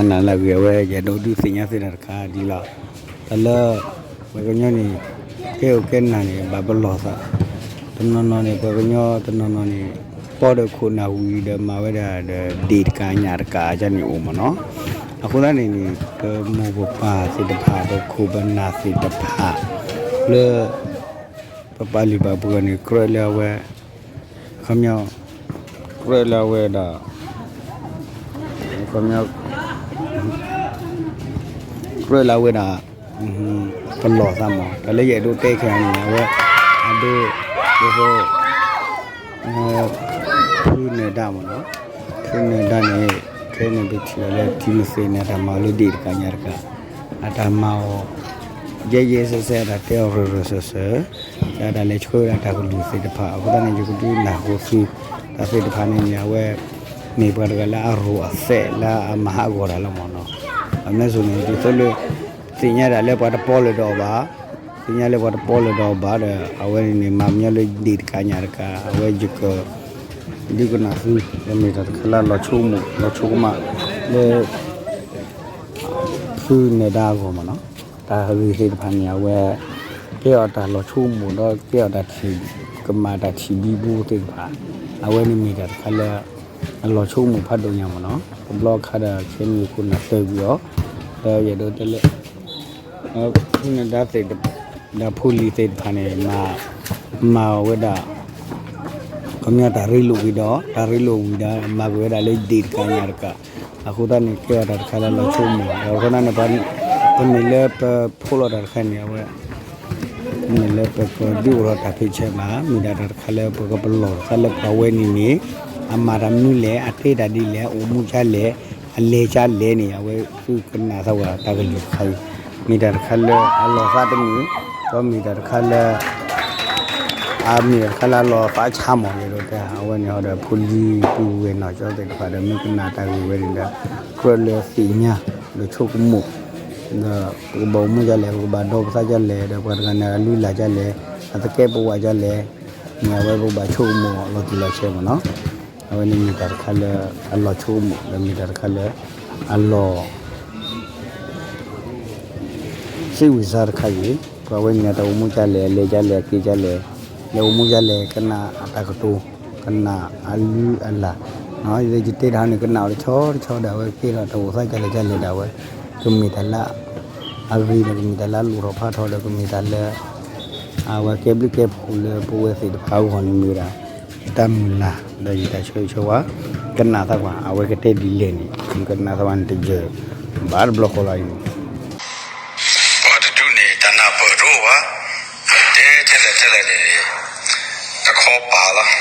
နလၢအဂ့ၤ အဝဲ ယအဲၣ်ဒိးဒုးသ့ၣ်ညါသုတၢ်တခါဒ်လီၤ. တၢ်လၢ ပှၤကညီန့ၣ် ကဲအိၣ်ကဲနၢ်န့ၣ် ဘၣ်ပလီၢ်သး, တနီၤနီၤန့ၣ် ပှၤကညီတနီၤနီၤန့ၣ် ပီဒီးခိၣ်နၢ်ဝံၤဒီးမၤဝဲဒၣ်ဒီး ဒ့ၣ်တကးညၣ်တကး အကန့ၣ်အိၣ်မ့ၢ်နီၤ. အဃိသတးန့ၣ်န့ၣ် ပမိၢ်ပပၢ်သ့ၣ်တဖၣ် ပခိၣ်ပနၢ်သ့ၣ်တဖၣ် လၢ ပပာ်လုၢ်ပာ်ပှ့ၤန့ၣ် ကြၢးလၢအဝဲ ခီပညီ ကြၢးလၢအဝဲဒၣ် ခီပညီ ကြၢးလၢအဝဲဒၣ် ပလီၢ်သးမး တၢ်လၢယအဲၣ်ဒိးတဲခဲအံၤန့ၣ် အဝဲ အဒိ ဒ်သိး ဖုနၢၤဒါမ့ၢ်နီၤ, ဖုနၢၤဒါန့ၣ် ခဲအံၤန့ၣ် ပထံၣ်ဘၣ်လၢ ထံမသ့ၣ်န့ၣ် အတၢ်မၤအီၤလၢဒ့ၣ်တကးညၣ်တကး, အတၢ်မၤအီၤ ယဲယဲစဲစဲ အတၢ်တဲအီၤရၢၢ်ရၢၢ်စၢၤစၢၤ, ဒီးတၢ်လဲၤဆှၢဝဲဒၣ်တၢ်ကလုၢ်သ့ၣ်တဖၣ် အဃိသတးန့ၣ် ယကဒုးနၢ်ဟူသု တၢ်သ့ၣ်တဖၣ်န့ၣ်န့ၣ် အဝဲ မ့ၢ်ပှၤတဂၤလၢအရိၣ်အသဲးလၢအမၤဟးဂီၤတၢ်လီၤမ့ၢ်နီၤ. အမ့ၢ်စိၤန့ၣ် ဒ်သိးလၢ သ့ၣ်ညါဒၣ်လၢပှၤတပီလၢၤဒီးအီၤဘၣ်, သ့ၣ်ညါလၢပှၤတပီလၢၤဒီးအီၤဘၣ်ဒီး အဝဲန့ၣ်န့ၣ် မၤညီလၢဒ့ၣ်တကးညၣ်တကး အဝဲယက ဒုးကနၣ်သု လၢမ့ၢ်တၢ်တခါလၢအလီၤဆိကမိၣ် လီၤဆိကမး လၢ ဖုနၢၤဒါအဂီၢ်မ့ၢ်နီၤ. တၢ်ဂ့ၢ်သ့ၣ်တဖၣ်န့ၣ် အဝဲ ကဲအီၤတၢ်လီၤဆိကမိၣ်ဒီး ကဲအီၤတၢ်ထံၣ် ကမၤတၢ်ထံၣ်ဘံဘူသ့ၣ်တဖၣ် အဝဲန့ၣ်မ့ၢ်တၢ်တခါလၢ အလီၤဆိကမိၣ်ဖးဒိၣ်ညါမ့ၢ်နီၤ. တဘျီခါဒီး ခဲမုၢ်ခိၣ်နၢ်တၢၢ်ကွံာ်အီၤ ဒီးယအဲၣ်ဒိးတဲလၢ ဖုနၢၤဒါသ့ၣ် ဒီးဖိလံၤသ့ၣ်တဖၣ်န့ၣ် မၤ မၤအီၤဝဲဒၣ် ခီပညီတၢ်ရ့လိာ်ဝံၤဒီး တၢ်ရ့လိာ်ဝံၤဒီး မၤကွံာ်ဝဲဒၣ်လၢဒ့ၣ်တကးညၣ်တကး, အဃိသတးန့ၣ် ကဲအီၤတၢ်တခါလၢလီၤဆိကမိၣ် ဒီးအဃိသတးန့ၣ် ပမ့ၢ်လၢပဖိးလီၤတၢ်တခါန့ၣ် အဝဲ မ့ၢ်လၢပကဒုးအိၣ်ထီၣ်တၢ်ဖံးဆၢဘၣ်, မ့ၢ်ဒၣ်တၢ်တခါလၢပကပလီၢ်သးလၢပှၤဝဲန့ၣ်န့ၣ် အမၤတၢ်မနုၤလဲၣ်, အတဲတၢ်ဒ်လဲၣ်, အအိၣ်မူဒ်လဲၣ်, အလဲၤဒ်လဲၣ်န့ၣ် အဝဲသုကနၣ်သးဝဲတၢ်ကလုၢ်တခါအံၤ, မ့ၢ်တၢ်တခါလၢအလီၤသးတမုာ်, ဒီးမ့ၢ်တၢ်တခါလၢ အမ့ၢ်တၢ်တခါလၢအလီၤသးဆါမး ယအဲၣ်ဒိးတဲ အဝဲန့ၣ်ဒီး ဖိလံၤပုၢ်ဝဲၢ်နီၢ်ကၠီသ့ၣ်တဖၣ်ဒီး မ့ၢ်ကနၣ်တၢ်ဂ့ၢ်ဝဲန့ၣ်ဒီး ကြၢးလၢသ့ၣ်ညါ ဒီးဆိကမိၣ် ဒီးပကဘၣ်အိၣ်မူဒ်လဲၣ်, ပကဘၣ်ဒီပသးဒ်လဲၣ်, ဒီးပှၤတဂၤန့ၣ် အလုၢ်အလၢ်ဒ်လဲၣ်, အသကဲးပဝးဒ်လဲၣ်, မ့ၢ်အဝဲပကဘၣ်ဆိကမိၣ်အီၤလီၤတံၢ်လီၤဆဲးမ့ၢ်နီၤ. အဝဲန့ၣ်မ့ၢ်တၢ်တခါလၢအလီၤဆိကမိၣ် ဒီးမ့ၢ်တၢ်တခါလၢအလီၤ စ့ဝံၤစါတခါအံၤ, ပှၤဝဲန့ၣ် တၢ်အိၣ်မူဒ်လဲၣ်, အလဲၤဒ်လဲၣ်, အက့ၤဒ်လဲၣ်, လဲၤအိၣ်မူဒ်လဲၣ်, ကနၣ်အတၢ်ကတိၤ, ကနၣ်အလုၢ်အလၢ်, ယတဲတၢ်န့ၣ် ကနၣ်အီၤတဆီတဆီဒီး အဝဲကဲထီၣ်တၢ်အိၣ်သးဒ်လဲၣ်ဒ်လဲၣ်ဒီး အဝဲ ကမ့ၢ်တၢ်လၢအဂ့ၤဒီး ကမ့ၢ်တၢ်လၢအလိၣ်ထီၣ်ဖးထီၣ်ဒီး ကမ့ၢ်တၢ်လၢ အဝဲကဲဘျုးကဲဖှိၣ်လၢပဝဲသ့ၣ်တဖၣ်အဂီၢ်န့ၣ်မ့ၢ်ဝဲဒၣ် ယတၢ်မုၢ်လၢ် ဒီးယတၢ်ဆၢဂ့ၤဆၢဝါ, ကနၣ်သးကွၢ် အဝဲကတဲဒ်လဲၣ်န့ၣ် ကနၣ်သးကွၢ်န့ၣ်တယၢၢ် ဘၣ်တဘျီဃီလီၤအံၤန့ၣ် ပှၤတဒူၣ်န့ၣ် တၢ်နၢ်ပၢၢ်တအိၣ်ဘၣ်, တဲထဲလဲၣ်ထဲလဲၣ်န့ၣ် တခီပာ်လီၤ.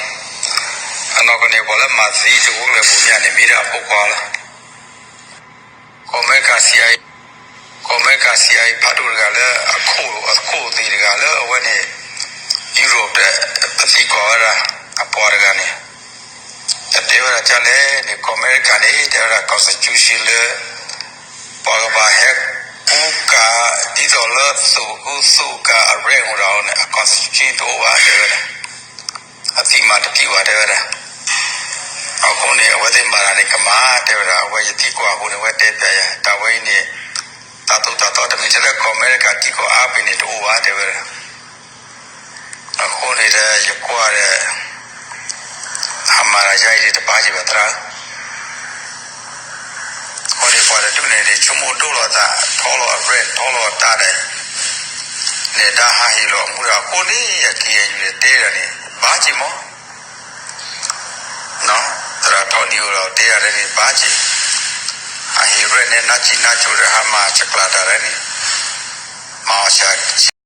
အနီၢ်ကီၢ်န့ၣ် ပှၤလၢမၤသံတဝူလၢပူၤမ့ၢ်န့ၣ် မ့ၢ်ဒၣ်အဖိခွါလီၤ. ကီၢ်အမဲရကၤ CIA, ကီၢ်အမဲရကၤ CIA ဖးဒိၣ်တဂၤလၢအခိၣ်အသ့ၣ်တဂၤလၢအဝဲန့ၣ် Europe ဒီး ပသံကွၢ်ဝဲဒၣ် အပှၤတဂၤန့ၣ် တတဲဝဲဒၣ်ဒ်လဲၣ်န့ၣ် ကီၢ်အမဲရကၤန့ၣ် တဲဝဲဒၣ် constitution လၢ ပှၤကဘၣ်ဟဲကူကၤ ဒ်သိးလၢသိၣ်ဃုသိၣ်ကၤ အရဲၣ်အိၣ်ဒၣ်အီၤန့ၣ် အ constitution တအိၣ်ဘၣ် တဲဝဲဒၣ်. အသံမၤတကံၢ်ဘၣ် တဲဝဲဒၣ်. အဃိန့ၣ် အဝဲသ့ၣ်မၤတၢ်န့ၣ်ကမၣ် တဲဝဲဒၣ်. အဝဲယသံကွၢ်အဃိန့ၣ် အဝဲတဲပျးယၤ တၢ်ဝဲအံၤန့ၣ် တၢ်သိၣ်တၢ်သီတမ့ၢ်ထဲလၢကီၢ်အမဲရကၤထံကီၢ်အါပ့ၤန့ၣ်တအိၣ်ဘၣ် တဲဝဲဒၣ်. အဃိန့ၣ်ဒီး ယကွၢ်ဒီး အမၤတၢ်ယါအံၤန့ၣ် တဘၣ်က့ၤဘၣ်သရၣ်ဧၢ. အဃိန့ၣ် ပှၤတဒူၣ်န့ၣ်န့ၣ် ဆိကမိၣ်ဒိၣ်လီၤသး ထီလီၤအရဲၣ် ထီလီၤအတၢ်ဒီး နဲဒၣ်ဟးဟ့ၣ်လီၤအမူဒီး အဃိန့ၣ် ယ KNU န့ၣ် တဲဒၣ်န့ၣ် ဘၣ်က့ၤမး သရၣ်ထီနံၤဧိၤဒီး တဲဒၣ်န့ၣ် ဘၣ်က့ၤ ဟးဟ့ၣ်ရဲၣ်နဲနါစံးနါစိၤဒီး ဟးမၤစကျးတၢ်ဒီးန့ၣ် မၤအီၤစှၤ